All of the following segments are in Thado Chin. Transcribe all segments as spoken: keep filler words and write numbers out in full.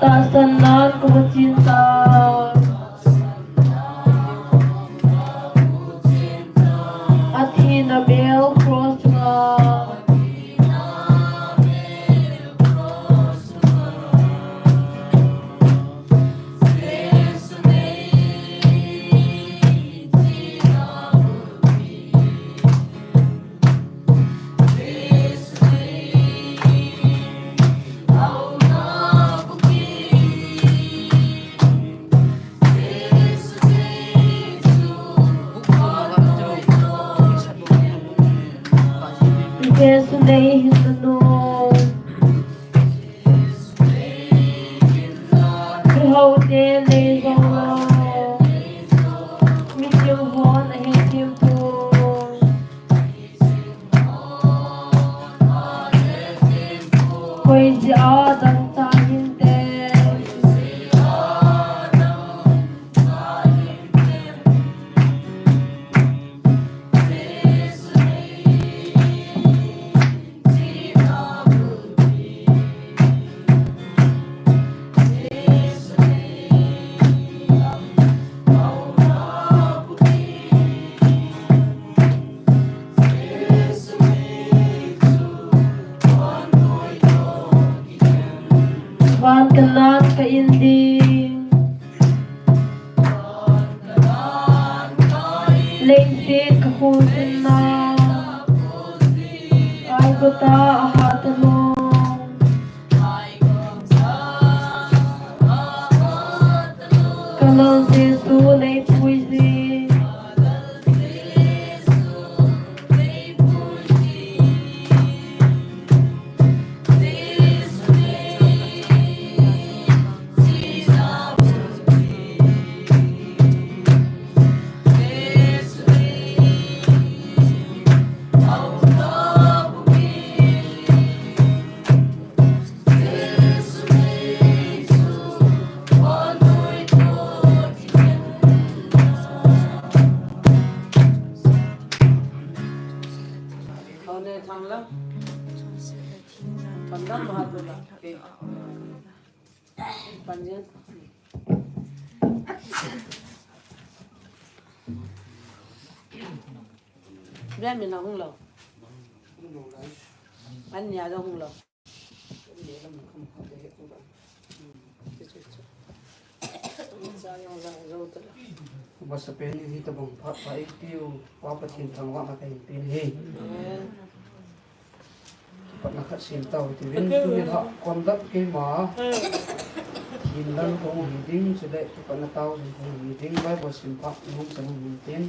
Tahsan nan ka vachin ta. Athina mel cross Jesu nei hin na no. Mihaote nei jong lo. Mihem hon ahe thempu. Koi jeh a dang ta hinte. Van kanan ka in ding. Leiset ka kholjinna. Golgotha a hahsa lou. Ka Lal Jesu nei puijin. Bian min hung lo. An nia lo hung lo. Vasa pen ni hi tabang phat pa i piu pa Pathen thangvahna ka hin pen hi. Patna khat sem tau ti vin tu ni ha kon dat keima. Hin dan ko hi ding chu le patna tau jin ko hi ding Bible sim pa nung sa nung tin.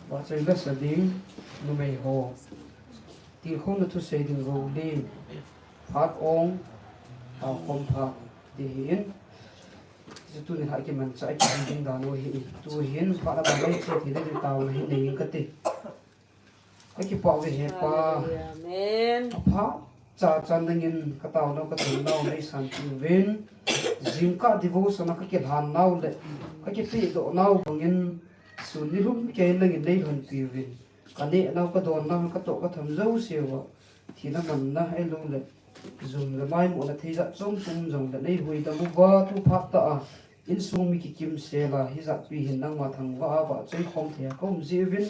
Ba chai la sa ding numei ho. Ti khom na thu sei ding ro le. Phat ong, tau khom phat, ti hi in. Chu tu ni ha kimanchah a kiding dan u hi in. Tu hin, phat a ban lei chi ti le ding tauna hi nei in ka ti. Ka kipah uve he Pa. Hallelujah. Amen. Apha, cha chan dingin ka tauna ka thumna u nei san ti uvin. Jingkah devotion a ka kilhan nau le, ka kipedoh nau bangin, sun ni lhum kei nangin nei lhun ti uvin. Ka neh nau ka don nau ka toh ka tham jouse uva. Thina manna ahilou le. Jum le maimohna thei jat chom tum jong le nei huidam uva tu phat tah a. Insung mi kikim sel a hijat pi hin nangma thangvah a vahchoi khom thei a ka um jeh uvin.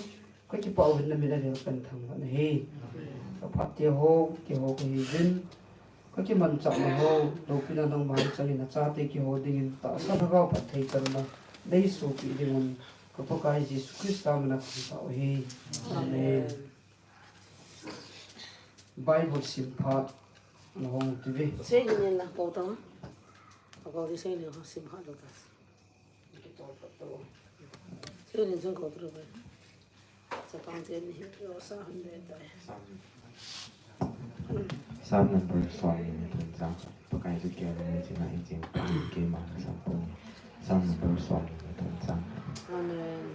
Ka kipah uvin na min a lel kan thangvah na hi. Ka phat te ho, keiho ka hi uvin. Ka kimanchah na ho, loupina nangma changin na chate keiho dingin tahsa lhagao phatthei channa nei sopi dingun. Ka Pakai Jesu Christa min a ka thangvah u hi. Amen. Bible sim phat na hong ti ve. Sei ni la ko ta. Ko di sei ni ho sim phat lo ta. Sei ni jong ko tu ve. Sa tang te ni hi lo sa han ve ta. Psalm number som ni le thum chang. Pakai chu kei le china i ching pa keima na sam pung. Psalm number som ni le thum chang. Amen.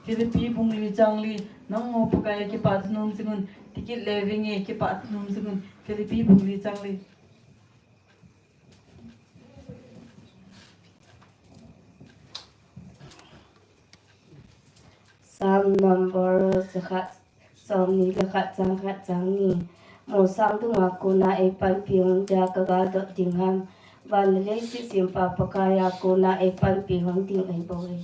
Philippi bung li chang li, nangho Pakai a kipah thanom jingun, tikit le vinge kipah thanom jingun, Philippi bung li chang li. Psalm number khat, som ni le khat chang khat chang ni. Musang dunga kona eipanpi hung dia kaga dot ding ham. Van le leiset sempa Pakai a kona eipanpi hung ding ahi bou e.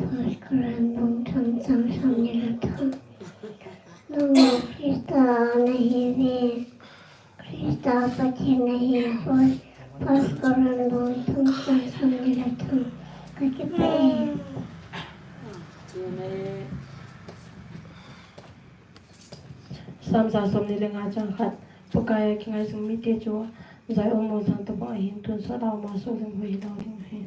First Corinthians bung thum chang som ni le thum. Nangho Christa nahiuve, Christa Pathen nahi poi. First Corinthians bung thum chang som ni le thum. Ka kipah e. Psalm ja som ni le nga chang khat. Pakai a kingaisang mite chu Zion molchang tobang ahin, tonsot a um a soh leng hoi hilou ding ahi.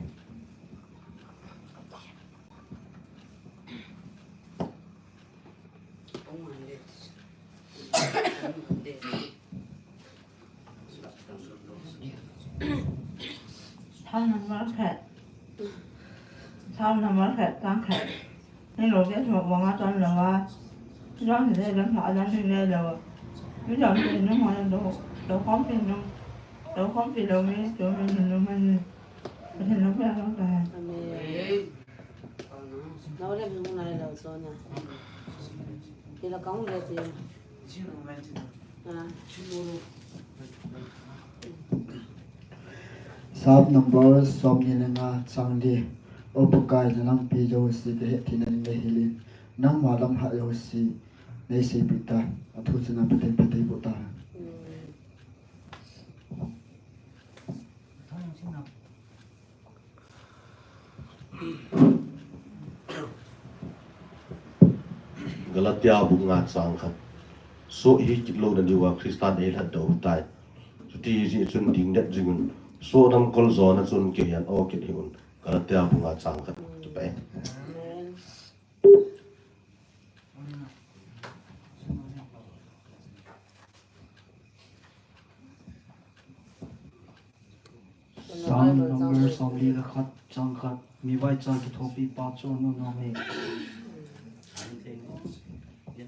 Psalm number khat. Psalm number khat, chang khat. Ni lo ke thua wanga ton lo wa. Jang ni le lam ha jang ni le lo. Ni jang ni nung ha lo. Lo khom pin nung. Lo khom pin lo mi, lo mi nung nung mi. Pathen lo ke lo ta. Amen. Nau le mi ngai lo so na. Ki la kong le ti. Psalm number som ni le nga chang li. O Pakai, na lampi jouse kahet theina ding nahil in, nangma lamhat jouse neiseipeh ta, athu chana Pathen phatthei boh ta. Galatia bung nga chang khat. Soh hi kit louna diuva Christan eilhatdoh u tai. Chuti jeh chun dingdet jingun, soh damkol jona chun keihin o kit hih un. Galatia bung nga chang khat. Kipah e. Psalm number som li le khat, chang khat. Mi vaicha kithopi pa chu anom nom e.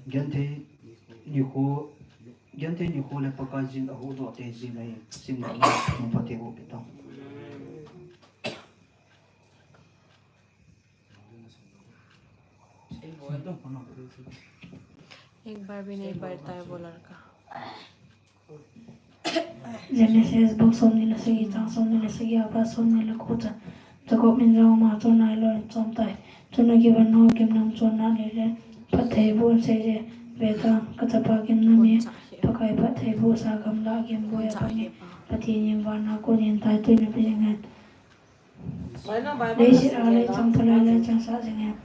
Genthei nikho, genthei nikho le Pakaiyin ahuhdoh te jin ahi. Simna na phatthei boh peh ta. एक बार भी नहीं पढ़ता है वो लड़का। Genesis bung som ni le sagi, chang som ni le sagi, a pat som ni le ko chan. Jacob in jong ama chonna hilou in chom tai. Chun agim a nao gimnam chonna le le phatthei boh in asei je. Vetan, kachapa gimnam hi Pakai phatthei bohsa gamlah gim bou ahi. Pathen in vana kon in taitu nape jeng hen. Leiset a le chang phalai le chang sah jeng hen.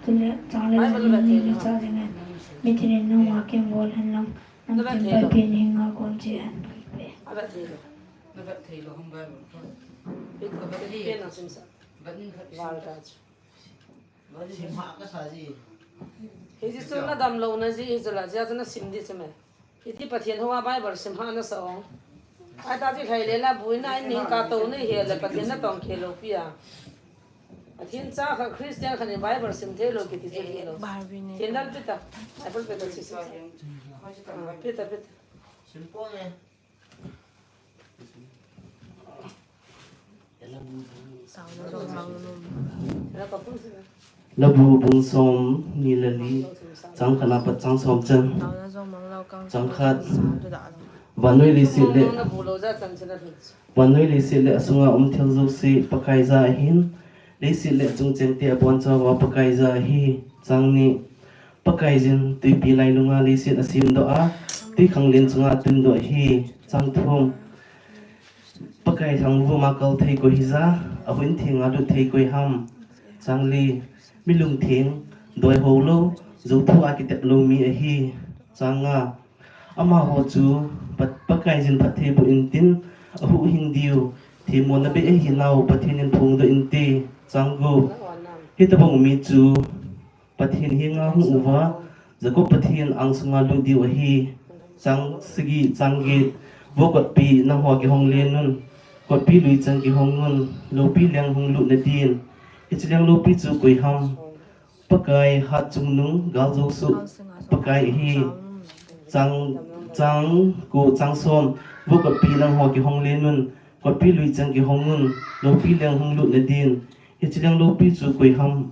Chule chang le jang ni le sah jeng hen. Mitin in nangma kembol hen lang. Nangma kembol pen hinga kon che hen. Hiche chu nadam louna jeh hi chu la, jeh chu nasim ding chu me. Iti Pathen houva Bible sim hahna sa ong. Ahi ta ti lhai le la buina in ning ka to nei he le Pathen natong khel lou pi a. Pathen cha khat Christian khat in Bible sim thei lou kiti chu hilou. Barbie ne. Pathen dal pita. Bible pita si si. Ah, pita, pita. Simple ne. Taona jong mang nom. Labu bung som ni le li, chang khat na pat chang som chan. Taona jong mang lou kang. Chang khat. Vannoi leiset le, vannoi leiset le asunga um thil jouse Pakai ja ahin, leiset le achung chengte abonchauva Pakai ja ahi. Chang ni. Pakaiyin twipi lailunga leiset asemdoh a, twikhanglen chunga atundoh ahi. Chang thum. Pakai lhangvum a kal thei koi hija, ahuh in thenga lut thei koi ham. Chang li. Mi lungtheng, doi hou lou, jou thu a kitep lou mi ahi. Chang nga. Amaho chu Pat-, Pakaiyin phatthei boh intin, ahuhhing diu themmo nabei ahinau Pathen in phongdoh inte. Chang gup. Hitobang mi chu Pathen henga hung uva, Jacob Pathen angsunga lut diu ahi. Chang sagi, chang get. Vo kotpi nangho kihong lenun, kotpi luichang kihong un, loupi leng hung lut nadin. Hiche leng loupi chu koi ham? Pakai hatchungnung galjousuh Pakai ahi. Chang, chang ko, chang som. Vo kotpi nangho kihong lenun, kotpi luichang kihong un, loupi leng hung lut nadin. Hiche leng loupi chu koi ham?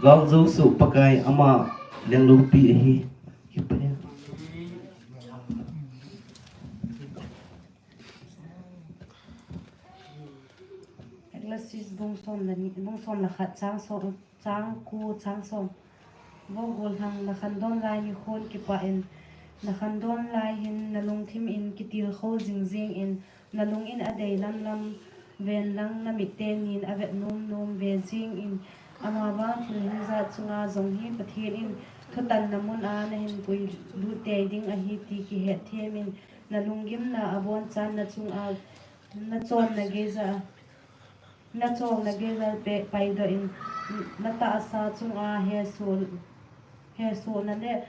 Gal Josu Pakai ama lengloupi ahi. Ecclesiastes bung som le ni, bung som le khat, chang som, chang ko, chang som. Vo gollhang, na khandon lai nikhon kipah in, na khandon lai hin na lungthim in kitilkhou jing jing in, na lung in adei lam lam ven lang, na mit tenin avet nom nom ve jing in, amavang thil hing jat chunga jong hi Pathen in thutanna mun a na hin puilut tei ding ahi ti kihet them in, na lunggimna abonchan na chunga, na chonna geija, na chonna geija pe, paidoh in, na tahsa chunga hesoh, hesohna le,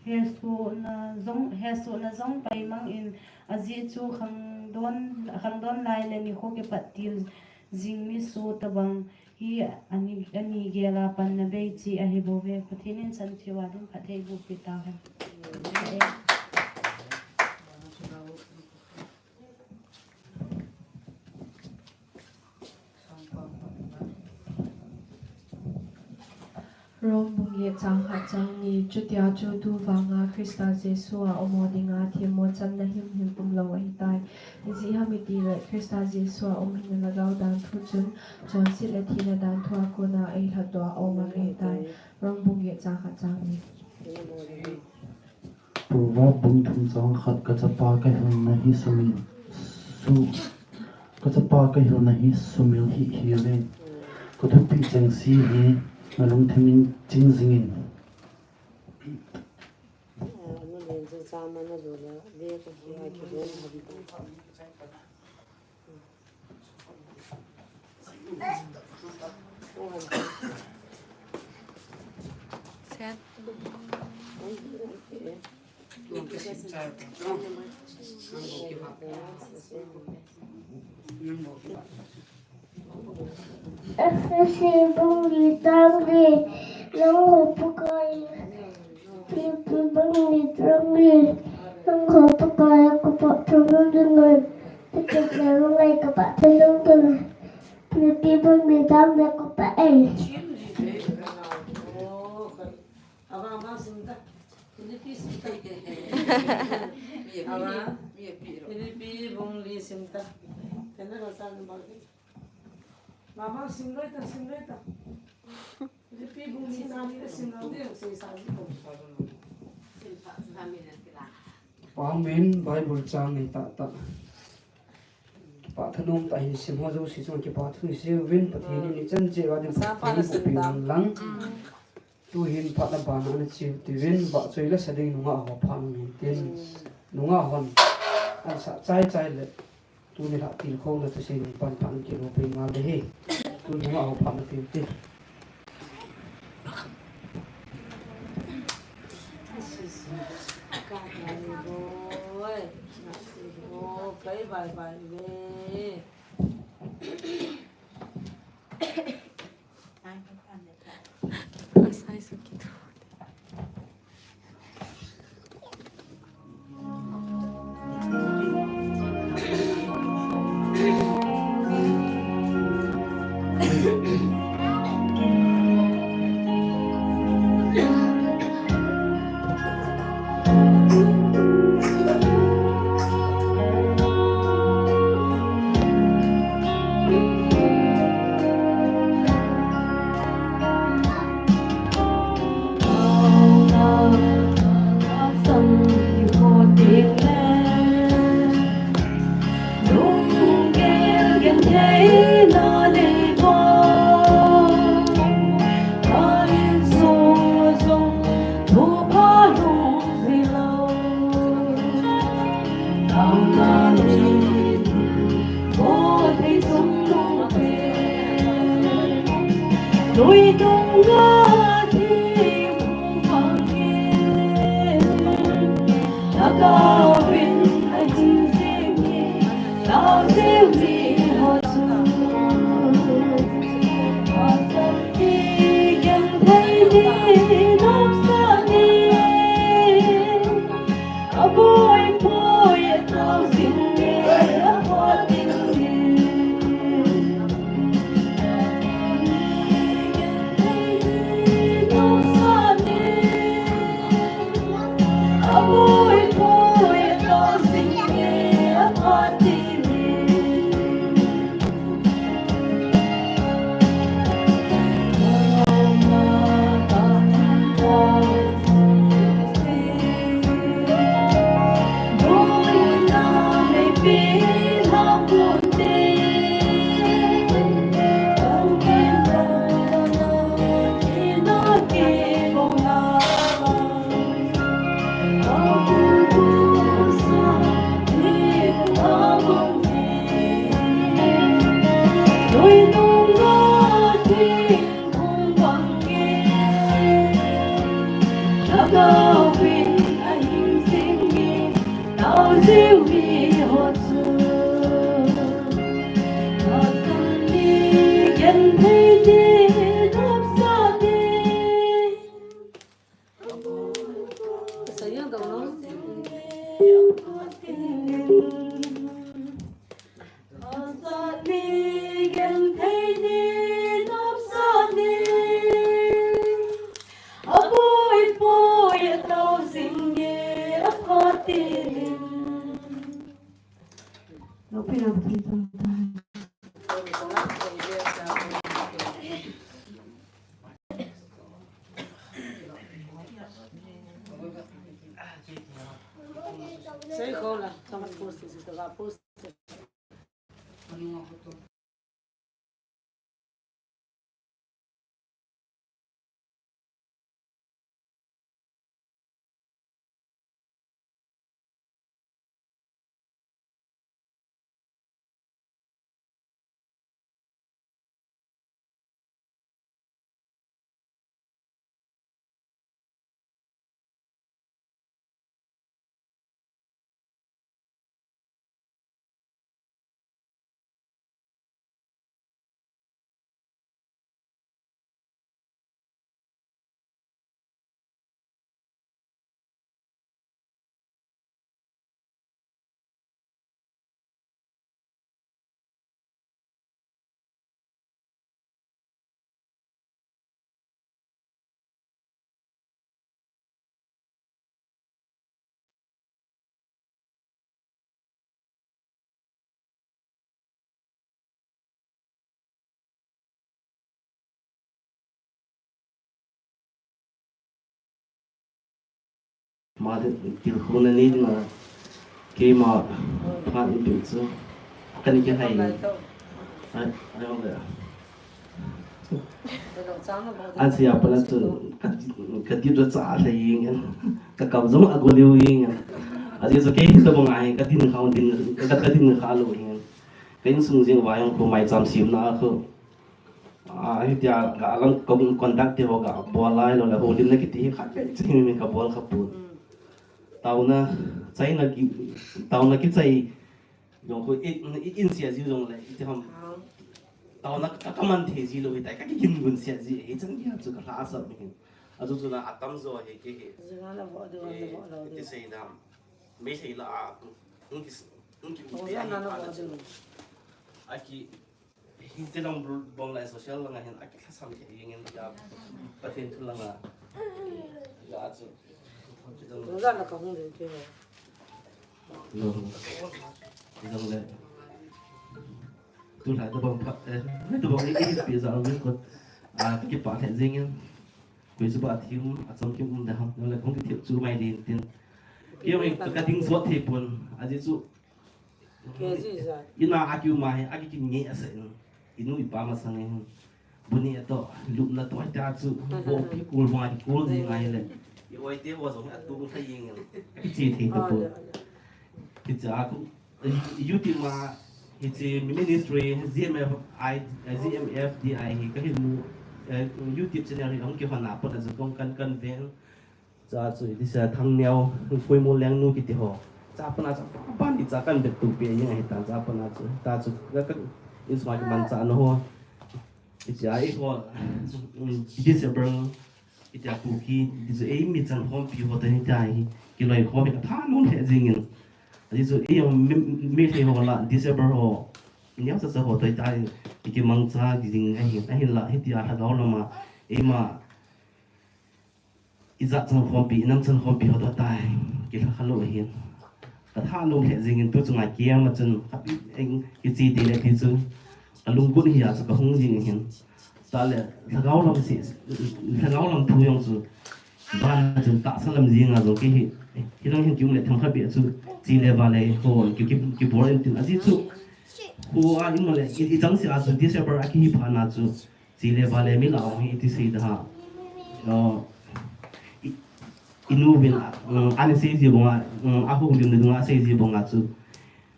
hesohna jong, hesohna jong paimang in, ajeh chu khangdon, khangdon lai le nikho kipat til jing mi soh tobang hi ani, ani gel a panna bei chi ahi bouve. Pathen in chan theiyu a ding phatthei boh peh tauhen. Rom bung get chang khat chang ni, chutia chu tu vanga Christa Jesu a um dinga themmo channa himhim umlou ahitai. Ijeh ham itile Christa Jesu a um hina lhagao danthu chun chonset le thina danthu a kona eilhatdoh a um ahitai. Rom bung get chang khat chang ni. Proverb bung thum chang khat, ka chapa ka hilna hi sumil, su, ka chapa ka hilna hi sumil hih hih in, ka thupi chengse hi na lungthim in ching jing in. Ephesi bung li chang li, nangho Pakai, Philippi bung li chang li, nangho Pakai, kapah thanung ding ngai, Philippi bung li chang li, kapah ei. Ava, ava, sim ta. Philippi sim ta. Ava, Philippi bung li sim ta. Tena ka sa ni ba. Mama sim loi ta, sim loi ta. Philippi bung li ta ni sim loi ta, sim sa ni ko. Sim ta, sim ta mi na kila. Pamin Bible chang ni ta ta. Kipah thanom tah in sim ho jouse chunga kipah thu sei uvin, Pathen in ichan cheh uva ding phatthei boh peh in lang. Tuhin phat le ban a ana cheu uvin, vahchoi le sa ding nungah ho phat nung hen tin. Nungah hon ana sah chai chai le, tuni lhah tilkhouna thusei ning pan phat ana kilo peh ngal ding ahi. Tun nungah ho phat na tiu tin. Mate, tilkhouna nei dinga, keima phat in pin chu. Kani kihai. Ai, ai, hong le. An sia pana chu, ka, ka dip cha cha lhai jeng in. Ka kam jong a go leo jeng in. Ajeh chu kei tabang a hi, ka din kha, din, ka, ka din kha lou jeng in. Ka insung jing uva jong khu maicham semna a khu. A, hitia, ga lang kong contact te ho ga bol lai lou le, holimna kiti hi khat vei cheh hi ka bol kha pon. Taona, China ki, taona kichai jong khu i, i, in sia ji jong le, iti ham. Taona ka, ka man thei ji lou hitai, ka kigin gun sia ji, hichan gei chu ka lhasam hin. Achu chu na atam jo hi kei hi. Iti sei dam. Meitei la a, hung ki, hung ki u te a hi pha na chu. Aki, Hiti lang bol, bol lai social lang a hin, aki lhasam thei jeng in, ya, Pathen thu lang a. Ya chu. Roza la ka hung ding te ho. No. Hiti lang le. Tulai tabang phat, eh, tabang ni, eh, pi za mi ko. A, kipah lheh jeng in. Koi chu ba thim, achom kim um da ham. Nang le kong kithip chu mai din tin. Kei jong ka ding sot thei pon. Ajeh chu Ina a kium a hi, a kikin ngei a sa in. Inu ipa masang in. Buni a to, lupna to, ta chu, bo pi kul ma di kul di ngai le. I oi te bo jong a tu thei jeng in. Kiche thei ta pon. Kicha ku, YouTube ma, hiche ministry, G M F I, G M F D I hi, ka hin mu, eh, YouTube channel hi, hung kihon a pon a chu kong kan kan ven. Cha chu, iti sia Thangneo, Poimo Lengnu kiti ho. Cha pana cha, pa, pa ni cha kan bet tu pe jeng ahi tan, cha pana chu. Ta chu, ka, ka, insung a kimanchah na ho. Iti a, i ho, mm, December, iti a Kuki, iti chu, ei mi chan khompi ho ta hi ta hi, kiloi khom hi ka thanom lheh jeng in. Iti chu, ei mi, mi thei ho la, December ho, neo sa sa ho ta hi ta hi, i kimangcha jing ahi, ahin la, hiti a lhagao lama, eima, I jat chan khompi, i nam chan khompi ho toh tai, kilha kha lou ahin. Ka thanom lheh jeng in tu chunga kiam a chun, ka pi eng, kiche te le ti chu, ka lunggel hi a chu ka hung jing ahin. Chule, lhagao lam se, lhagao lam thu jong chu, ban a chun tahsa lam jeng a jong kei hi, hi lang hin kium le themkhat beh chu, che le va le ho, ki, ki, kibol in tin, ajeh chu, khu a i mu le, i, i chang se a chu, December a kihi phat na chu, Che le va le mi la ong hi iti sei da ha. Lo, i, i nu vin, mm, ani sei ji bang a, mm, a hung lim na dung a sei ji bang a chu.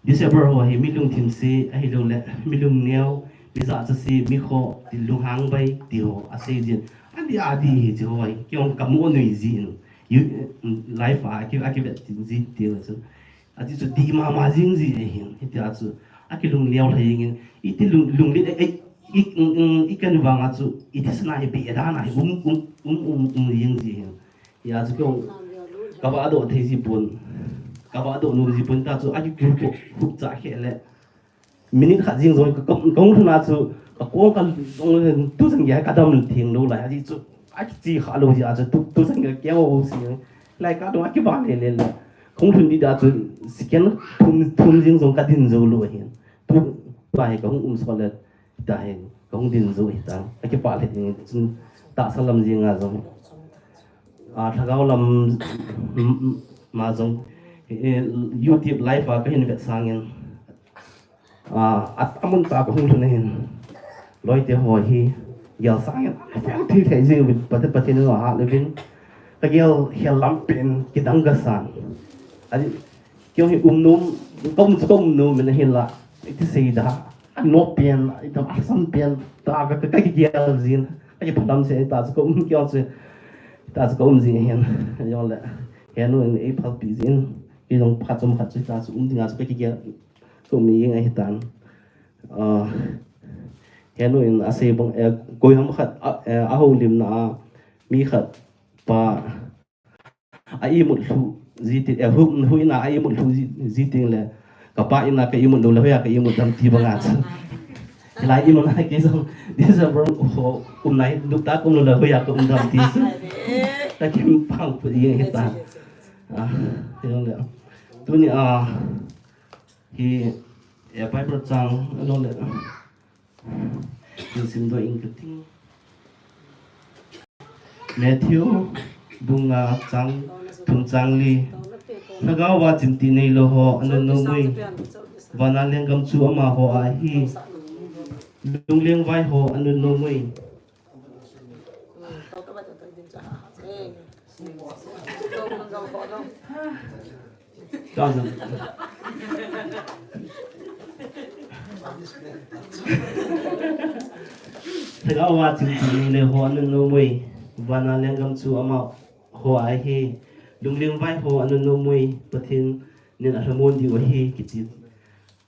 December ho hi mi lungthim se, ahilou le, mi lungneo, mi jachat se, mi kho, ti lunghang bai, ti ho, a sei jin. Adi, adi hi chi ho hi, kei ong ka mu nui jin. You, mm, life a, ki, a ki vet jin ti ho chu. Ati chu di mama jing ji ahin, hitia chu akilung neo lhai jingin, iti lung, lunglet, eh, eh, i, mm, mm, i kan vanga chu, iti sana hi be dana hi um, um, um, um, um jing ji ahin. Hia chu kong, kava do thei ji pon, kava do nu ji pon ta chu, aki ku ko, hup cha khe le. Minute khat jing jong ka, ka, ka hung lhun a chu, ka kong ka jong tu jang ya ka dam theng lou lai, aji chu, a kichi kha lou ji a chu, tu, tu jang ya kya ho si, lai ka dong a kiva le le le. Ka hung lhun di da chu, second thum, thum jing jong ka din jou lou ahin. Tu, tu a hi ka hung um so le, ta hi, ka hung din jou hi ta. A kipa le ding chun, tahsa lam jing a jong. A, lhagao lam, mm, mm, ma jong, eh, YouTube live a ka hin vet sangin. A, at amun ta ka hung lhun ahin. Loite ho hi, gel sangin, a fel thei thei jing uvin, Pathen, Pathen in ahat uvin. Ka gel hel lam pen, kidang ka san. Adi, kei hi um nom, ka um chu ka um nom in ahinla. Iti sei da. A no pen, ita a sam pen, ta ka, ka, ka kigel jin. Ka kiphalam se, ta chu ka um kei chu. Ta chu ka um jing ahin. Jong le. Henu in ei phalpi jin. Kei jong phat chom khat chu ta chu um ding a chu ka kigel. Ka um jing ahi tan. Ah, henu in asei bang, eh, koi ham khat, ah, eh, a houlimna a mi khat pa a imut lhu ji ti, eh, hu, hu ina a imut lhu ji, ji ting le, ka pa ina ka imut lou le, hoiya ka imut dam ti banga chu. Hilai imut na kei jong, December ho, um nai, duk ta kum lou le, hoiya ka um dam ti chu. Ka kim pang pu ji hi ta. Ah, hi jong le. Tuni a, hi, eh, Bible chang, jong le. Kin simdoh ing kati. Matthew, bung nga chang, thum chang li. Lhagao va chimtih neilou ho, anunnom ui. Vana lenggam chu amaho ahi. Lungleng vai ho, anunnom ui. Chang. Lhagao va chimtih neilou ho, anunnom ui. Vana lenggam chu amaho ahi. Lungleng vai ho, anunnom ui. Pathen in alhamon diu ahi, kiti.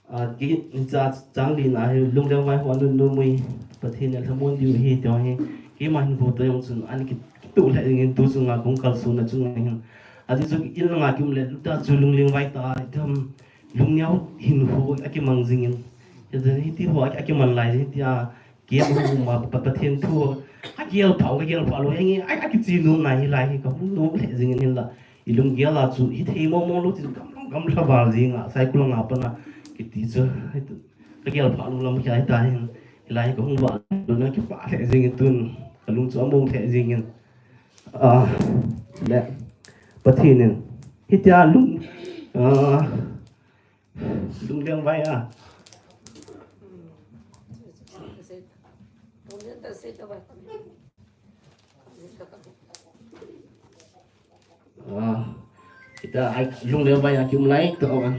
A, kei, cha, chang li na hi, lungleng vai ho, anunnom ui. Pathen in alhamon diu ahi, ti ho hi. Keima hinkho toh jong chun, ana ki, kitoh lheh jingin tu chunga kong kalsonna chunga hin. Ajeh chu in langa kium le, luta chu lungleng vai ta, itham, lungneo hinkho akimang jingin. Hiti, hiti ho, aki, akiman lai, hitia, kiam ho ma, Pa, Pathen thu, agel phah, agel phah lou, henge, a, akichi nom na hilai hi, ka hung nom lheh jingin hinla. I lunggel a chu, hithei mong mong lou, chu gam, gam lha val jinga, sai kulang a pana, kiti chu, hitu. Ka gel phah lou lam hi ahi ta hin, hilai ka hung vah lou na kipah lheh jingin tun, ka lung chu among lheh jingin. Ah, le, Pathen in, hitia lung, ah, lungleng vai a. Ah, ita ai lungleng vai a kium lai to awan.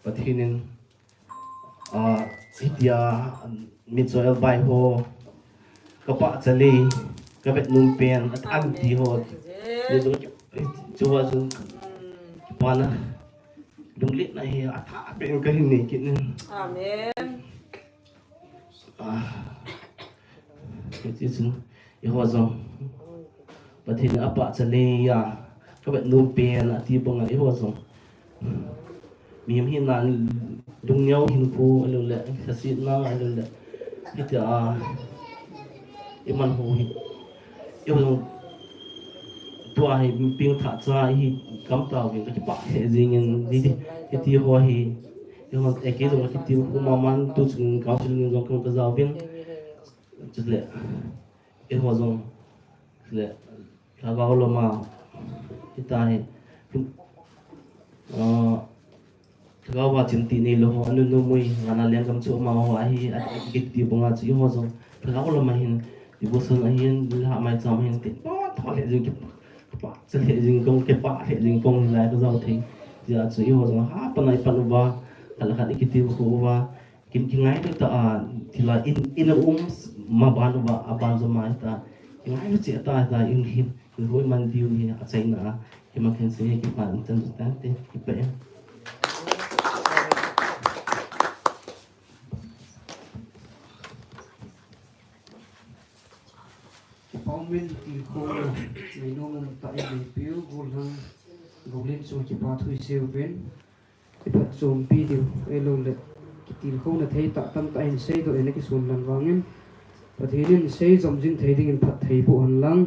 Pathen in, ah, hitia, mi Joel vai ho, ka pahcha lei, ka vet nom pen, at anti ho. Ni jong chu va jong, pa na, lunglet na hi, atha pen ka hin nei kit in. Amen. Ah, kiti chu, eiho jong. Pathen in apahcha lei a, ka vet nom pen ati banga eiho jong. Mihem hina lungneo hinkho ahilouleh, lhasetna ahilouleh. Hitia, iman ho hi. Eiho jong tua hi pengthah cha hi kam tauvin ka kipah lheh jingin, hiti, hiti ho hi. Eiho, eh, kei jong ka kitilkhou mama in tu chun counseling in jong ka, ka jaovin. Chule, eiho jong, chule, lhagao lama, hita hi, ah, lhagao va chimtih neilou ho, anunnom ui, vana lenggam chu amaho ahi, a, a, kiti banga chu eiho jong, lhagao lama hin, devotion ahin, lha maicham ahin, tin, pa, tho lheh jing, kipa, pahcha lheh jing kong, kipah lheh jing kong, hilai ka jao thei, jeh a chu eiho jong, ha, pana i pan uva, khat le khat i kitilkhou uva, Kin, kingailu tah a, thilha in, in a um s-, maban uva, aban jom a hita. Kingailu cheh tah a hita, in hin, in hoi man diu hi, achaina a, kiman khen se hi, kipa in chan ju tante, kipa in. Paumin tilkhouna, meinom umtah in neipiu, gollhang, gollin chu kipa thu isei uvin. Iphatchompi diu, ahilouleh, kitilkhouna thei tah tamtah hin seidoh in akisun lang vangin, Pathen in seijom jing thei dingin phatthei boh hen lang.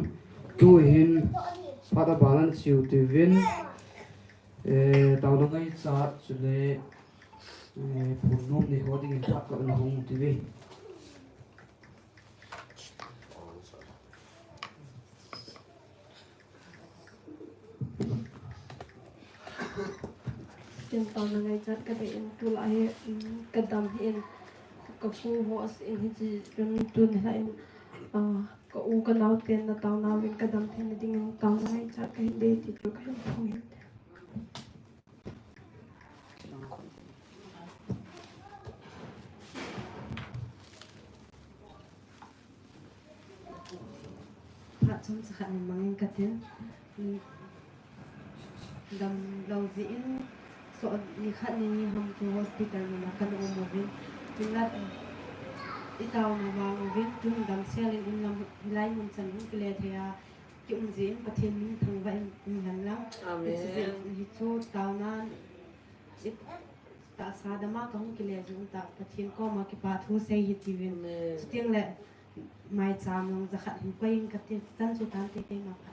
Tuhin, phat abana nache u tiuvin, eh, taona ngaichat chule, eh, phonnom neiho dingin phat kana hung u tiuve. Tin taona ngaichat kadei in tulai hi, um, kadam hih in, kapu ho asin hiche chun tun hilai in, ah, ka u ka nao ten na taona uvin kadam theina dingin taona ngaichat kahin dei ti chu kahin phong in. Phat chomcha khat ni mangin katin, damlou jeh in, so, nikhat nini ham chu hospital muna kana um uvin. Hinla, itaona vang uvin, tun damsel in, in lam hilai mun chan hung kile thei a, kium jeh in Pathen min thangvah in um hen lang. Amen. Hiche jeh in hichu taona, i tahsa dama kahung kile jeh un tah Pathen koma kipa thu sei hih tiuvin. Amen. Chuteng le maicham jong jakhat hin koi in kati, chan chu tante keima phat.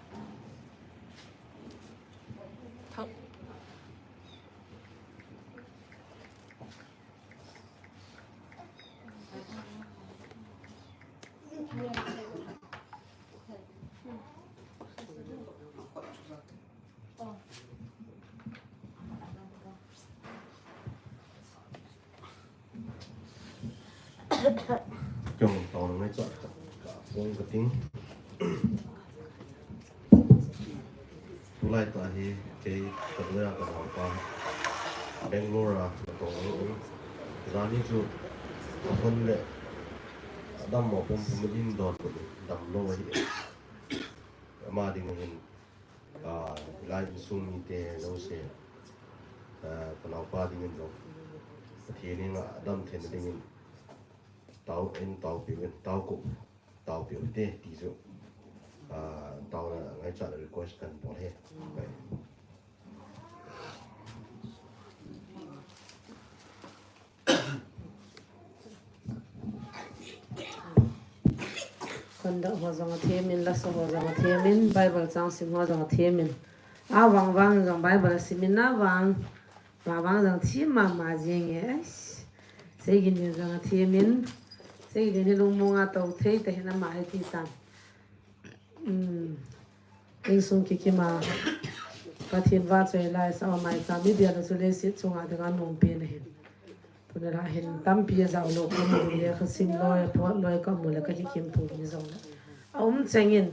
Keiman taona ngaichat ka, ka phong kating. Tulai tah hi kei ka noiya ka naopa Bangalore a natong ahi. Jani chu ahon le adammo pumpum in don put in damlou ahi. Ama ding hin, ah, hilai insung mite jouse, ah, ka naopa dingin jong Pathen henga adam theina dingin tao in, taopiu in, taokop, taopiu hite ti chu, ah, taona ngaichat request kahin bol e. Conduct ho jong athem in, lasa ho jong athem in, Bible chang sim ho jong athem in. Avang vang in jong Bible asim in, avang, avang jong them mama jeng e. Ais. Seigin in jong athem in. Seigin hi lungmong a tou thei tahih in ama hi ti tan. Um, insung kikim a Pathen vahchoi laisah a maicham mi bial a chu leiset chunga dinga nom pen ahin. Tuni lah hin tampi ajao lou kamu le, lekha sim loi, aphot loi kamu le, kakikim pu mi jong le aum cheng in.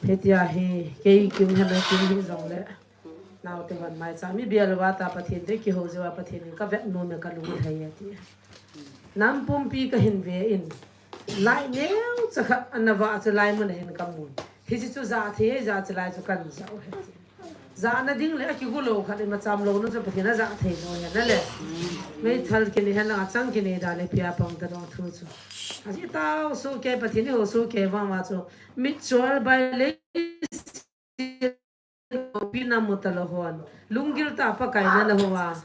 Hitia hi kei kin hena kin hi jong le. Naote hon maicham mi bial uva tah Pathen toh kihou jeh uva Pathen in kavet nom e, kalung ahei e ati. Nam pumpi kahin ve in, lai neocha khat ana vah chu lai mun a hin kamun. Hiche chu jah thei e, jah chu lai chu kan jah u ahi. Jahna ding le akigu lou khat, imacham louna chu Pathen in ajah thei lou ahi nale. Meithal kinei hen lang achang kinei da le pia pang ta dong thu chu. Aji tao soh kei, Pathen in eiho soh kei vang uva chu. Mitchol bai le pi namu talou hon, lunggil tah a Pakai nana hou a,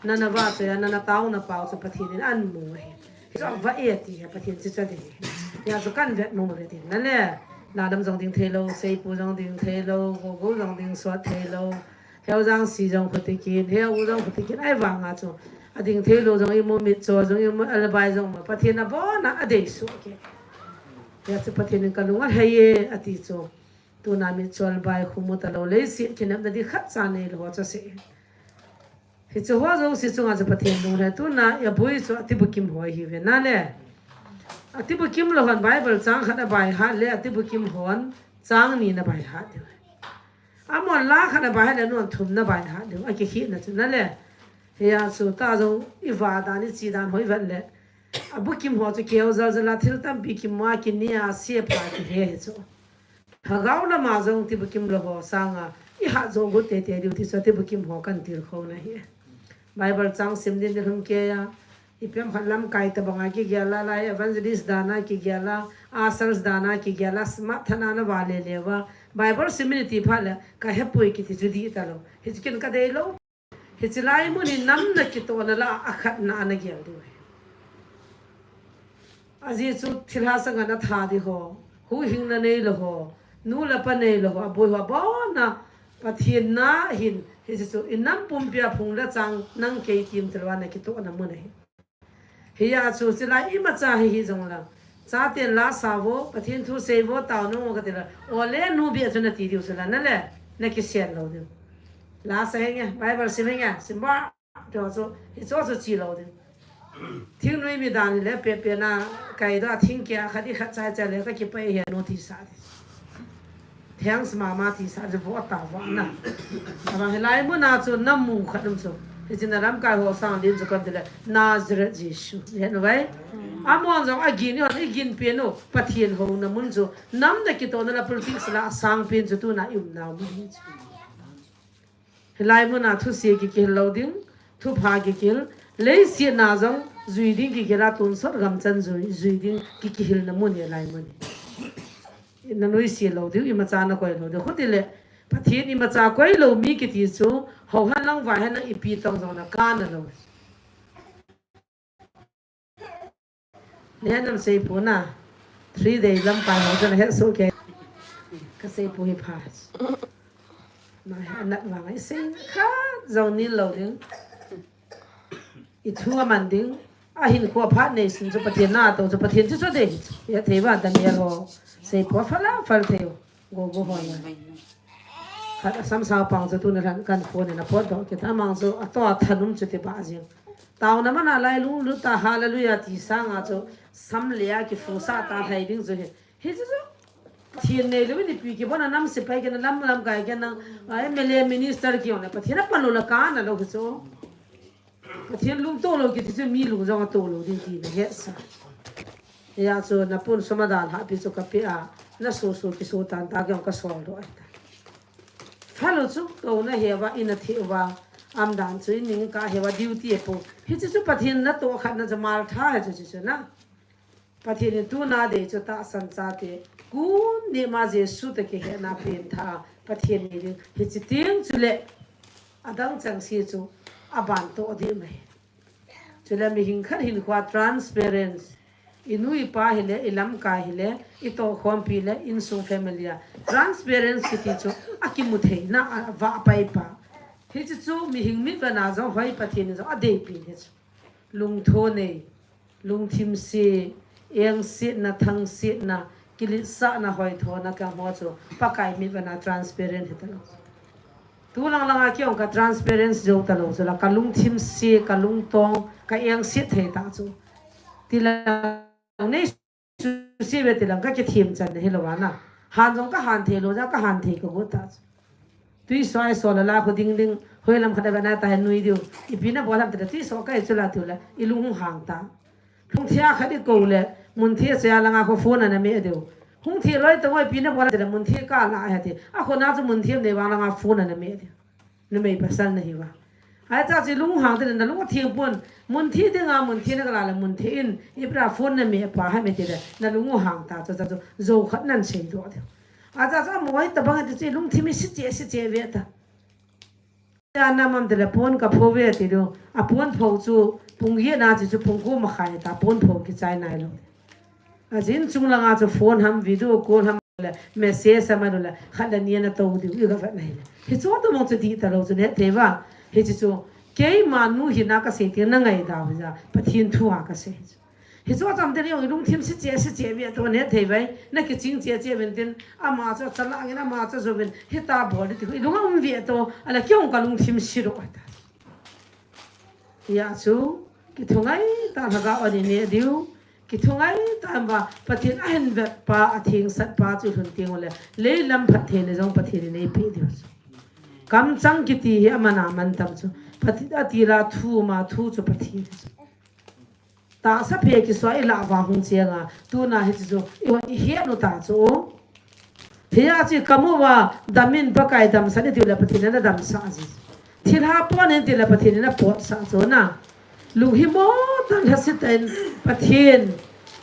nana vahchoi a, nana taona pau chu Pathen in amu ahi. Hichu avah e ati hi, Pathen chu chu ati hi. Hijeh chun kan vet nom uve ti nale. Ladam jong ding thei lou, seipu jong ding thei lou, gogo jong ding sot thei lou. Heu jangsi jong khuti kin, heu jong khuti kin, ahivang a chu. Ading thei lou jong imu, mitchol jong imu, albai jong imu. Pathen in abon a adei soh kei. Hijeh chun Pathen in kalung ahei e ati chu. Tuna mitchol bai khu mu talou, leiset kinepna ding khatcha neilou ho chu asei. Hiche ho jouse chunga chu Pathen lunglhai. Tuna aboi chu atibukim ho ahiuve nale. Atibukim lou hon Bible chang khat abaihat le atibukim hon chang ni ana baihat diu. Amahon la khat abaihat le non thum ana baihat diu. Akikhehna chu nale. Hijeh chun tah jong ivah dan, iche dan ho ivet le. Abukim ho chu keu jal jal a thil tampi kimu a, kinei a, asep a kihe hi chu. Lhagao lama jong tibukim lou ho sanga ihat jou got teitei diu ti chu tibukim ho kan tilkhouna ahi. Bible chang sim din nilhum keiya, Ipi ham khat lamkai tabanga kigel a, lai evangelist dan a kigel a, ushers dan a kigel a, smart than a na vale le uva. Bible sim in iti phat le, ka hepoi kiti chu dih talou. Hichu ken ka deilou. Hiche lai mun hi nam na kitohna lah a khatna ana gel diu ahi. Ajeh chu thilha sanga na tha ding ho, huhhingna neilou ho, nu le pa neilou ho, aboi ho, abon a Pathen na hin, hiche chu i nam pumpi a phung le chang nang kei ti umtalou a na kitohna mun ahi. Hia chu, chulai imacha hi hijong lang. Chaten la sa vo, Pathen thu sei vo, taona um vo kati la. Ole nu bia chu nati diu chu la, nale, na kisen lou diu. La sa henge, Bible sim henge, sim ba. Chu chu, hichu chu chi lou diu. Thingnoi mi dan le, pe pe na, kai da, thingkia, khat i khat chai chai le, ka kipai he nu ti sa di. Thanks mama ti sa chu vo ta vo na. Ama hilai muna chu na mu khat um chu. Hiche na lamkai ho sang din chu kan ti le Nazareth Jesu. He nu vai. Amon jong agin, i gin pen u Pathen houna mun chu. Nam na kitohna la politics la sang pen chu tuna i umna mun hi chu. Hilai muna thuse kikihil lou ding, thupha kikihil, leiset na jong jui ding kikihil a tonsot gamchan jui, jui ding kikihilna mun hilai mun. Na nuisat lou diu, imacha na koi lou diu. Khuti le, Pathen imacha koi lou mi kiti chu, hou hen lang vai hen lang ipi tong jong na kana lou. Nen nam seipu na, three day lamkai ho jong he su ke. Ka seipu hi pha. Ma anat vang ai sei kha jong ni lou ding. I thu aman ding. Ahin kho phat nei sun chu Pathen na to chu Pathen chu chu de. Ya thei ba Daniel ho. Seipu fala fal thei. Go go ho la. Khat asam sao pang chu tuna lhan kan phone na pot doh kit amang chu ato a thanum chu ti ba jing. Taona mana lai lunglut a hallelujah ti sanga chu sam le a kifu sa ta thei ding chu hi. Hi chu chu. Pathen nei lou ni pi kibon a nam sepai kina lam lamkai kina. Ai M L A minister ki ona Pathen a pan lou la kana lou hi chu. Pathen lungto lou kiti chu mi lung jong ato lou ding ti na hesa. Hia chu na pun sum a dalha pi chu ka pe a, na su su kisu tan ta jong ka sol doh ai ta. Phalou chu to na he uva, i na thi uva, am dan chu i ning ka he uva duty e po. Hichu chu Pathen na to khat na chu mal tha he chu chu chu na. Pathen in tuna dei chu tahsan chate, kun ni ma Jesu te kihetna pen tha, Pathen ni ding, hichi ting chule, adang chang si chu, aban to ding mai. Chule mihing khat hin khua transparency, i nu i pa hile, i lamkai hile, i tokhompi le, insung family a. Transparency kiti chu, akimu theina, a, va pai pa. Hichi chu, mihing mit vana jong hoi Pathen in jong adei pi hi chu. Lungtho nei, lungthim se, engsetna, thangsetna, kiletsahna, hoithona kang ho chu Pakai mit vana transparent hita lou. Tu lang langa kei ong ka transparent jou ta lou chu la, ka lungthim se, ka lungtong, ka engset thei ta chu. Ti lang nei Suse ve ti lang ka kithem chan na hilou ana. Han jong ka han thei lou ja ka han thei ka got ta. Tui soi so la la khu ding ding hoi lam khat a ve na ta he nui diu. Ipi na bol ham ti la tui so ka e chu la tiu la i lung hung hang ta. Hung thia khat i ko le mun thia se a langa khu phone ana me diu. Hung thia loi ta ngoi pi na bol ham ti la mun thia ka la he ti. A khu na chu mun thia nei vang langa phone ana me diu. Numei pasal na hi va. Ai cha chu lung hang te na lung thing pon. Mun thi te nga mun thi na ka la la mun thi in. I pra phone na me pa ha me te le. Na lung hang ta cha cha chu. Zo khat nan sei do de. A cha cha mo ai ta bang te chu lung thi mi si che si che ve ta. Ya na mam te le pon ka pho ve ti do. A pon pho chu pung ye na chi chu pung ko ma khai ta pon pho ki chai nai lo. Ajin chung langa chu phone ham, video call ham le, message ham le, khat le ni ana to diu, i ga vet na hi le. Hi chu to mong chu di ta lo chu ne thei va. Hi chu chu, keima nu hi na ka sei ti na ngai da ho ja, Pathen thu a ka sei. Hi chu cham te ni ong lungthim si che, si che vi to ne thei vai, na ki ching che che ven tin, ama chu chala ngin ama chu zo ven, hi ta bol ti, i lung um vi to, ala ki ong ka lungthim si ro ta. Ya chu, ki thungai ta lhaga oni ne diu, Kithungai tam va, Pathen ahin vet pa, atheng sat pa chu lhun teng ule, lei lam phatthei le jong Pathen in eipe diu. Kamchang kiti hi aman aman tam chu. Pathen ati la thu ma thu chu Pathen. Tahsa phe kisua i la va hung cheng a, tuna hi chu i hon i het nu ta chu. Hia chu kamu va, damin Pakai damsah in tiu le Pathen in ana damsah ji. Thilha pon in tiu le Pathen in ana potsah chu na. Lung himo tah in lhasetah in Pathen,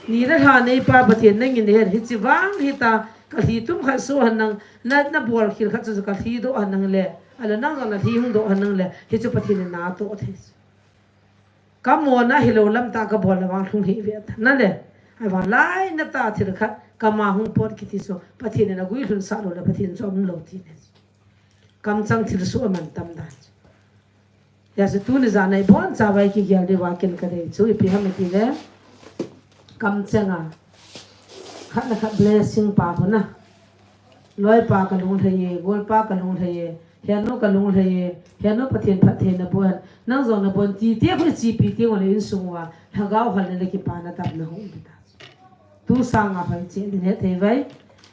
ni le lha neipa Pathen nangin hen, hiche vang hita, kalhi tum khat soh hen nang, na, nabol khel khat chu kalhi doh hen nang le, ahilou nang jong nalhi hung doh hen nang le, hichu Pathen in natoh thei. Kamona hilou lam tah kabol le vang lhung hih ve ta nale. Ahivang lainat tah thil khat kama hung pot kiti chu Pathen in aguilhun sah lou le Pathen chu umlou ti ne. Kamchang thilsoh aman tam dan. Hijeh chun tuni jan a ibonchauva ikigel diuva ken kadei chu ipi ham itile, kamcheng a khat le khat blessing pa hon a, loipa kalunglhai e, golpa kalunglhai e, henu kalunglhai e, henu Pathen phattheina boh hen, nang jong nabon tite khu ichepi teng ule insung uva lhagao halna le kipana damna hung um ta. Tu sanga hoi cheh ding hethei vai.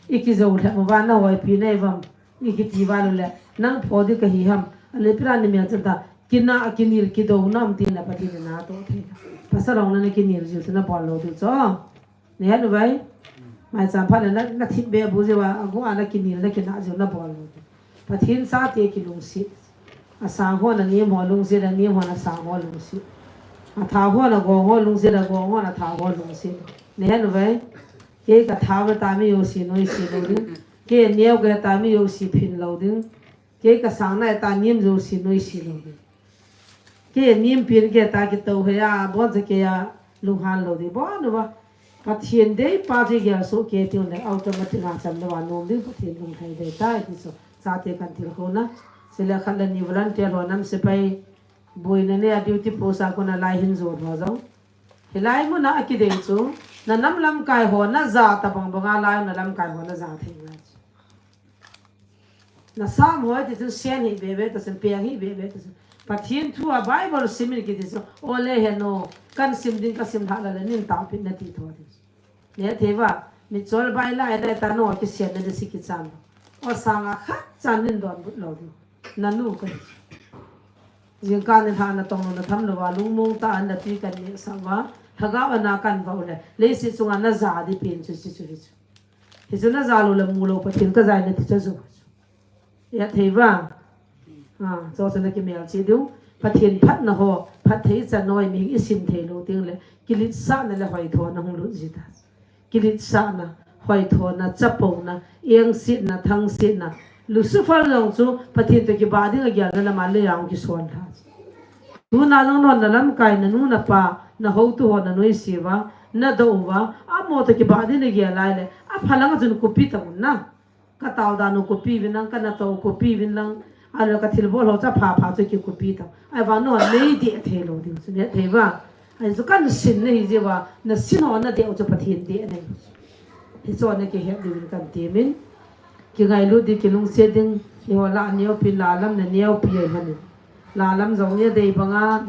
Ikijou lhep uva nahoipi nai uvam, ikiti uva lou le, nang pho ding kahi ham, ale pira ni mel chan ta, kina, kinel, kidouna um tin le Pathen in natoh thei. Pasal hon nana kinel jiu chu nabol lou diu chu. Nahet uvem? Maicham phat le na, nathip be bu jiuva, agu a nakinel, nakina jiu nabol lou diu. Pathen chate kilungset. Asang hon anem ho lungset, anem hon asang ho lungset. Athao hon agong ho lungset, agong hon athao ho lungset. Nahet uvem? Kei kathao ve ta mi jouse noise lou ding. Kei neo ve ta mi jouse phin lou ding. Kei kasang nai ta nem jouse noise lou ding. Kei nem pen kei ta kitou hei a, bon cha kei a, lunghan lou ding. Bon uva. Pathen deipa chu igel soh kei teng le automatic a cham louva nom ding Pathen lunglhai dei tai ti chu. Chate kan tilkhouna. Chule khat le ni volunteer ho nam sepai boina nei a duty post a kona lai hin jon ho jong. Hilai muna akidei chu, na nam lamkai ho naja tabang banga lai na lamkai ho naja thei ngai chu. Nasam hoi ti chu sen hi bebe ta sen, peng hi bebe ta sen. Pathen thu a Bible sim in kiti chu, ole henu, kan sim ding kasim lhah le nin taopeh in nati tho ding. Nethei uva, michol bai lai le ta no kisiatna ding si kichan. O sanga khat chan nin donbut lou ding. Nanu kahi. Jingkah nilhah natong lou natham louva, lungmong tah a natwi kan nehsah uva, lhagao a na kan vah u le, leiset chunga naja ding pen chu, chu, chu, hi chu. Hichu naja lou le mu lou Pathen kaja e nati chu chu. Hethei uva. Ah, chuchu nakimelchih diu. Pathen phatna ho, phatthei chan noi mihing isim thei lou teng le, kiletsahna le hoithona hung lut ji ta. Kiletsahna, hoithona, chapouna, engsetna, thangsetna. Lucifer jong chu Pathen toh kibah ding agelna lama leiya hung kisonlha. Tuna jong non na lamkai, nanu napa, nahoutu ho nanoise uva, nadou uva, amaho toh kibah ding nagel lai le, aphalang a chun copy ta un na. Katao dan u copy uvin lang, kanato u copy uvin lang, ahilou le kathilbol ho chu apha pha chu kicopy ta. Ahivang non neideh thei lou ding chu nethei uva. Ahi chu kan sin nahi jeh uva, nasin ho nadeh u chu Pathen deh nahi. Hichu nakihet diuvin kan temin. Kingailut ding, kilungset ding, eiho lah neopi, lah lam naneopi ahi hon in. Lah lam jong nadei banga,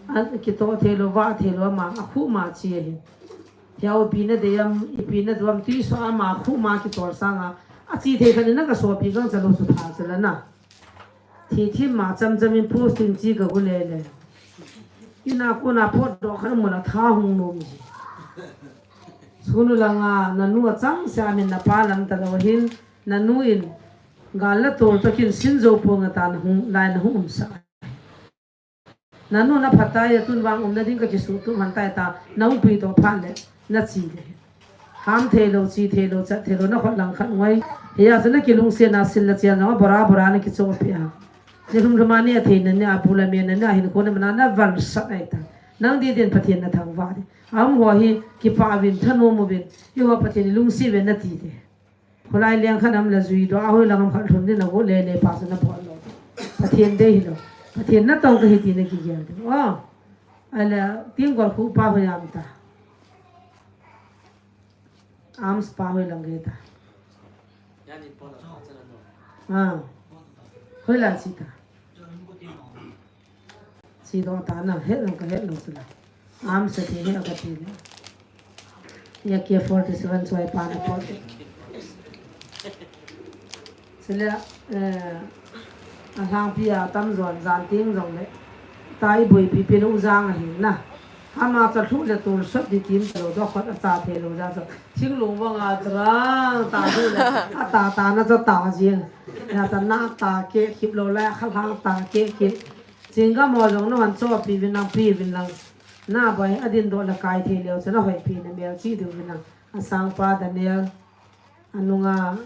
akitoh thei lou, vah thei lou, ama, akhuh ma chi ahi. Hiya u ipi nadei am, ipi nadoh am, twiso ama khuh ma kitol sanga, achi thei khat in nakasopi gangcha lou chu tha chu la na. Thi thim ma cham cham in posting chi kagu le le. Ina kona potdoh khat amu le tha hung nom ji. Sunu langa nanu achangseh a min napa lam talou hin, nanu in gal le tol toh kin sin jou pong ata nahung, lai nahung umsah. Nanu naphat tai, atun vang umna ding kakisuhtup hon tai ta, nahung puidoh phat le, nachi le. Ham thei lou, chi thei lou, chat thei lou, nakhut lang khat ngoi. Hiya chu nakilungset na sil le chian jong a bora bora nakichohpeh a. Nilhum lhum a neh thei na neh a, bu le me na neh a, hinkho na mana navalsat ahi ta. Nang ding din Pathen nathangvah ding. Ahung ho hi kipah uvin, thanom uvin, eiho Pathen ilungset uve nati ding. Kholai leng khat am le jui doh a, hoilang am khat lhun ding nagot le le pa chu nabol lou. Pathen dei hilou. Pathen natong kahi ti nakigel ding. O. Ahile, Tenggol khuh pa hoiya um ta. Arms pa hoilang gei ta. Ah. Hoilang chi ta. Chi dong ta na, het lou ka het lou chu la. Arms sa ti he ka ti le. Hiya K forty-seven choi pa na pot. Chule, eh, alhangpi a tamjon jan teng jongle. Tai boipi pi lou jang ahi na. Ama cha lhuh le tol sot di tim lou, dokhot acha thei lou jeh chun. Thinglung vanga tarang ta lhuh le. Ata ta na cha ta jing. Ya cha na ta ke khip lou le, khalhang ta ke ke. Chinggam ho jong nahon chohpeh uvin lang, pe uvin lang. Na bai, adin doh le kai thei leu chun ahoipi na melchih diu hin a. Asangpa Daniel, anunga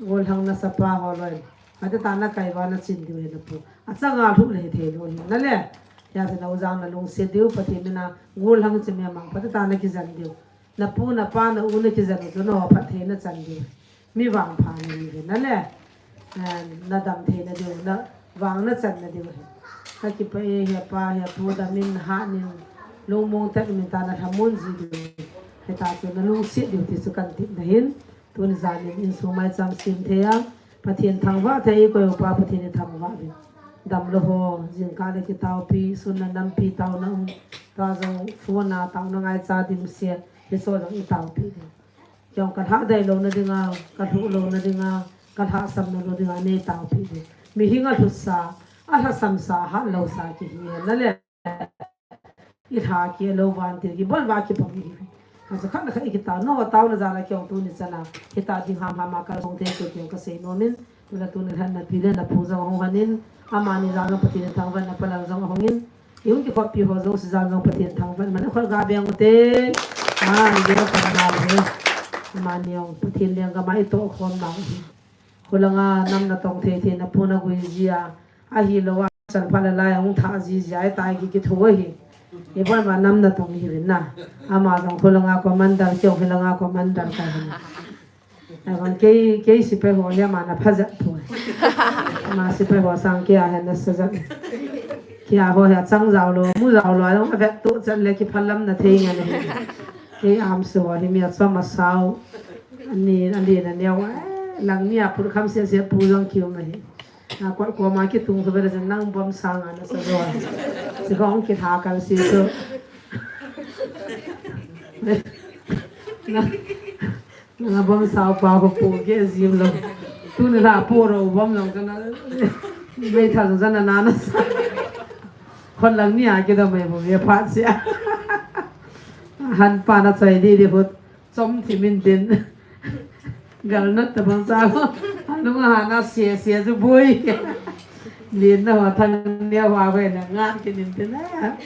gollhang nasapa ho loi. Ati ta na kai va na chin diu hin a pu. Achanga lhuh le thei lou hin na le. Hijeh chun na ujang na lungset diu, Pathen mina gollhang chi mi amang phat ta na kijen diu. Na pu, na pa, na u na kijen u chu na phat thei na chan diu. Mi vangpha na hi na le, eh, na dam thei na diu, na vang na chan na diu hi. Ka kipah e, he pa, he pu, dam in, hat in, lungmong tah in min ta na lhamon ji diu. Hita chu na lungset diu ti chu kan tip na hin. Tuni jan in insung maicham sem thei a, Pathen thangvah thei, koi upa Pathen i thangvah uvin. Damlou ho, jingkah le kitaopi, sun na nampi taona um, tua jong phone a taona ngaicha dimset, hiche jong i taopi diu. Kei jong ka lhadai louna dinga, ka lhuh louna dinga, ka lhahsam louna dinga, nei taopi diu. Mihing a lhutsa, a lhasamsa, a hatlousa kihi na le. I lha keh lou vantil kibol va kibol hi. Ka sa khat na khat i kitao, no, taona jal a kei jong tuni chan a. Hita ding hamham a ka song thei chu kei jong ka sei nom in. Tuna tuni lhan na pi le na pu jong hung hon in. Amani jal jong Pathen in thangvah in, na pa lal jong hung in. I hung kikhoppi ho jouse jal jong Pathen thangvah in. Mana khol ga beng u te. Amani jong ka na he. Amani jong Pathen lenggam a i tohkhom nau hi. Khulanga nam na tong thei thei na pu na gui ji a. Ahilou a, chan pha la lai a hung thah ji ji a, i tai ki kithu ahi. I bon ma nam na tong hi vin na. Ama jong khulanga commander, kei jong khulanga commander ka hin. Ai bang kei, kei sipai ho le ama na pha jat thu. Ama sipai ho sang kei a hin na sa jat. Kei a ho hi a chang jao lou, mu jao lou, a jong a vet tu chan le kiphalam na thei ngan ahi. Kei am su ho hi mi a chom a sao. Ani, ani na neo, eh, lang ni a put kham sia sia pu jong kiu ma hi. Na kot koma kitung kho vele chun nang bom sanga na sa jo. Si kong kitha kan si chu. Na, na bom sao pa ho pu ke jim lou. Tuni la pu ro bom lou kana. Mei tha jong jana na na sa. Khon lang ni a kido mei bu ye phat sia. Han pa na chai di di hut. Chom thi min tin. Gal nat ta bang sa. Alung a hana sia sia chu boi. Lin na ho thang nia ho ve na ngat ki nin tin na.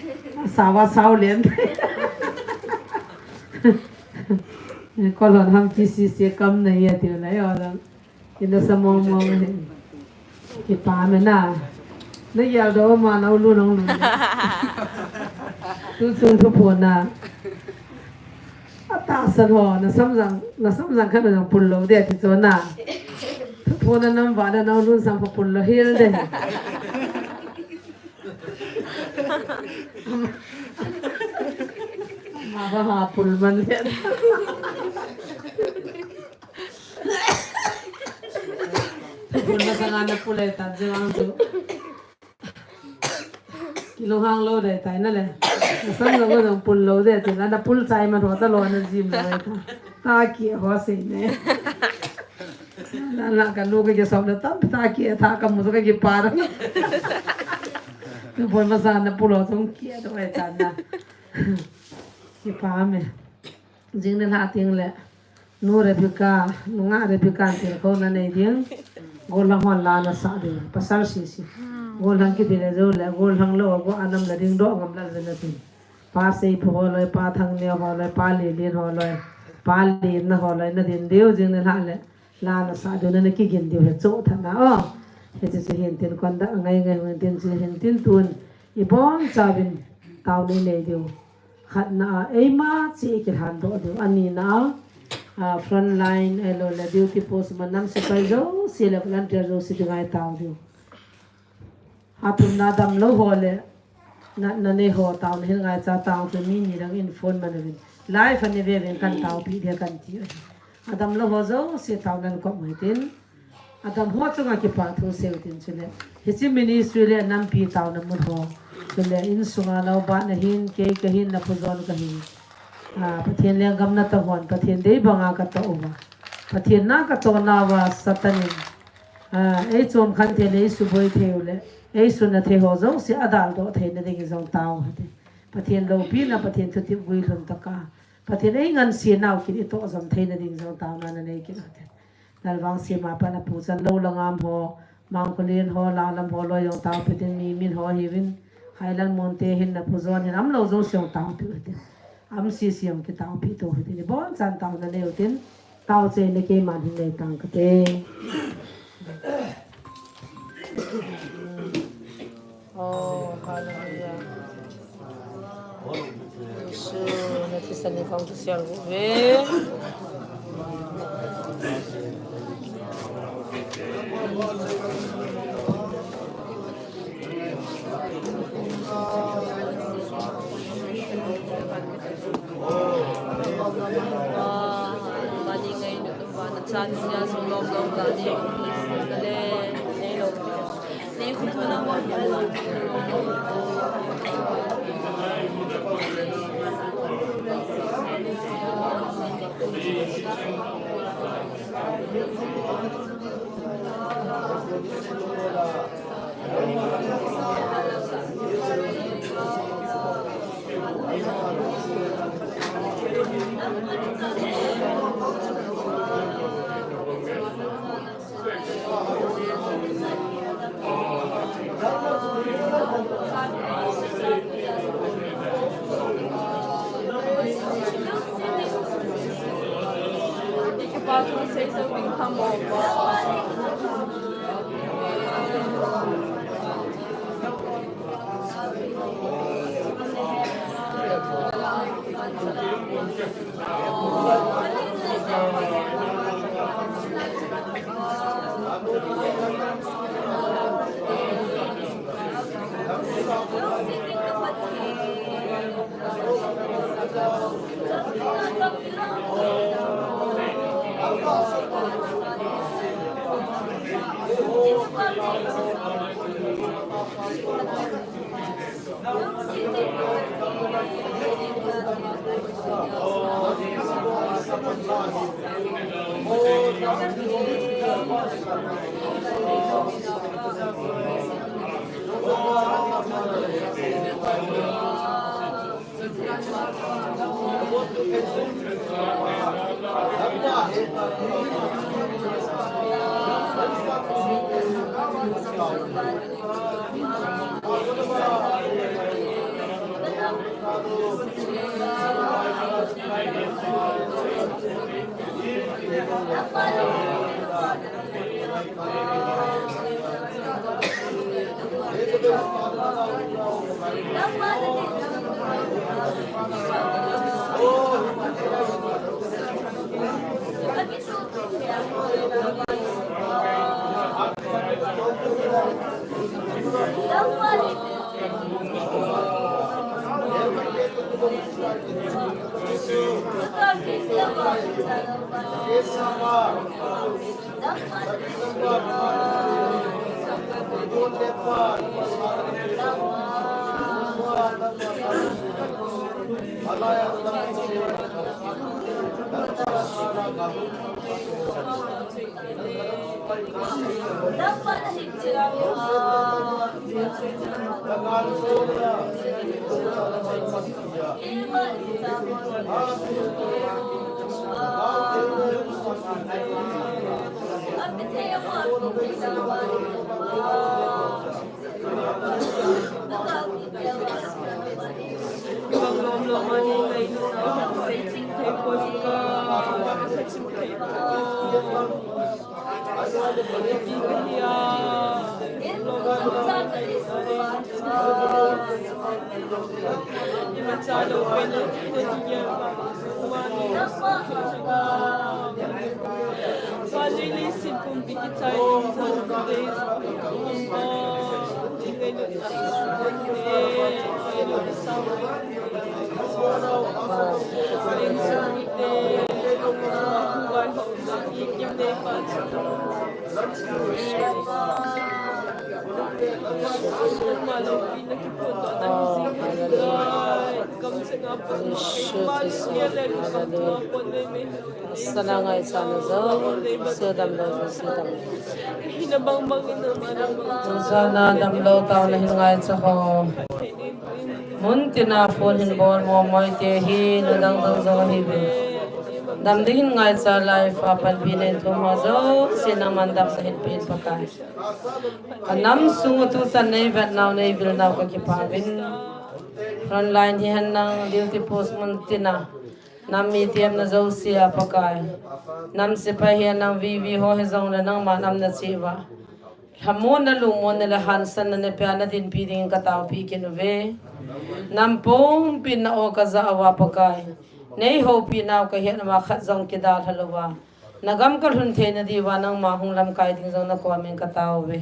Sawa sao len. Kolon ham ki si si kam na ya ti na yo dang. Ina sa mong mong hi. Kipa me na. Na yal do ma na ulu nong lu. Tu chung thu pho na. Ata san ho, na samjang, na samjang khan na pul lo de ti cho na. Thu pho na nam va da na ulu sam pha pul lo hil de. Ma ba ha pul man de. Pul masanga na pul e tan je wang chu. Kilunghang lou dai tai na le. Sam lo go dong pul lou de ti na, na pul chai ma tho ta lo na jim lo ta. Ta ki ho se ne. Na na ka lu ka ke som na tam ta ki tha ka mu ka ki par. Pul masanga na pul lo song ki to e tan na. Kipa me. Jing ni lha ting le. Nu Rebecca, nungah Rebecca tilkhouna nei ding. Gollhang hon la na sah ding. Pasal sisi. Gollhang kiti le jou le, gollhang lou a go anam la ding doh ngam la le na tin. Pa Seipho ho loi, Pa Thangneo ho loi, Pa Lilin ho loi, Pa Linna ho loi na din diu jing ni lha le. La na sah diu na na kigin diu he cho tha na o. He chu chu hin tin kon da ngai ngai hin tin chu hin tin tun. I bon chauvin taona nei diu. Khatna a, eima chi i kilhan doh diu. Anina a, a, front line, ahilou le duty post ma nam sipai jouse le volunteer jouse dinga i tao diu. A thumna damlou ho le, na, na nei ho taona hin ngaicha tao chu mi ni dang in phone man uvin. Live a ni ve uvin kan taopi dia kan ti ahi. A damlou ho jouse taona nan kop mai tin. A dam ho chunga kipa thu sei u tin chule. Hiche ministry le nampi taona mun ho. Chule insunga nau ba na hin, kei ka hin, na pu John ka hin. A, Pathen lenggam na tah hon, Pathen dei banga ka tah uva. Pathen na ka tah nauva Satan in. A, ei chom khen thei le ei suboi thei u le. Ei sun na thei ho jouse a dal doh thei na ding jong tao hite. Pathen loupina, Pathen thutep guilhun tah a. Pathen ei ngansi nau kin i toh jom thei na ding jong taona na nei kin hite. Lalvang sima pa na pu chan lou la ngam ho, Mangkholin ho, Lalam ho, loi jong tao pitin mi min ho hiuvin, Highland Monte hin na pu jon hin am lo jo siong tao pi u tin. Am si siong ki tao pi to u tin. Bon chan tao na neu tin. Tao che ne keiman hin nei tang kate. Oh, hallelujah. Jesu, na thisan ni kong kisial ve. Sana ngaichan jo, Jesu damlou, Jesu damlou. Sana damlou taona hin ngaicha ho. Mun tina phone hin bol mo mo te hi, na dang dang jo hi ve. Dam dingin ngaicha lai, Fa, panpi nei thum ho jouse nangman damna hin pen Pakai. Ka nam sung u tuchan nei vetnau, nei vilnau ka kipah uvin. Frontline hihen lang, duty post mun tina, nam mi temna jouse a Pakai, nam sepai hihen lang, V V ho hijongle nangma nam na cheh uva, lhamonna, lungmonna le hansanna na pea na dinpi dingin ka taopi kit uve. Nam pumpin na aw ka jah uva Pakai, nei houpinau ka het uva, khat jong kidalha louva, na gam ka lhun theina diuva nangma hung lamkai ding jong na komin ka taouve.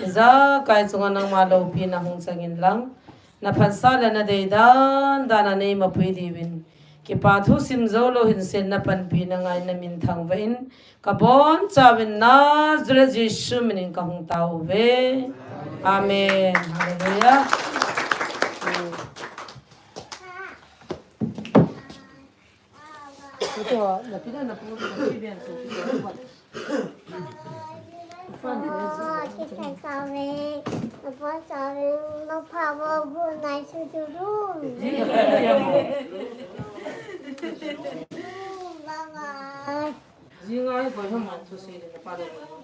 Ijakai chunga nangma loupina hung changin lang, na phatsa le na dei dan dan a nei mapui diuvin, kipa thusim jou lou hin sen, na panpina ngai, na min thangvah in ka bonchauvin, Nazareth Jesu minin ka hung taouve. Amen. Hallelujah. Bye bye.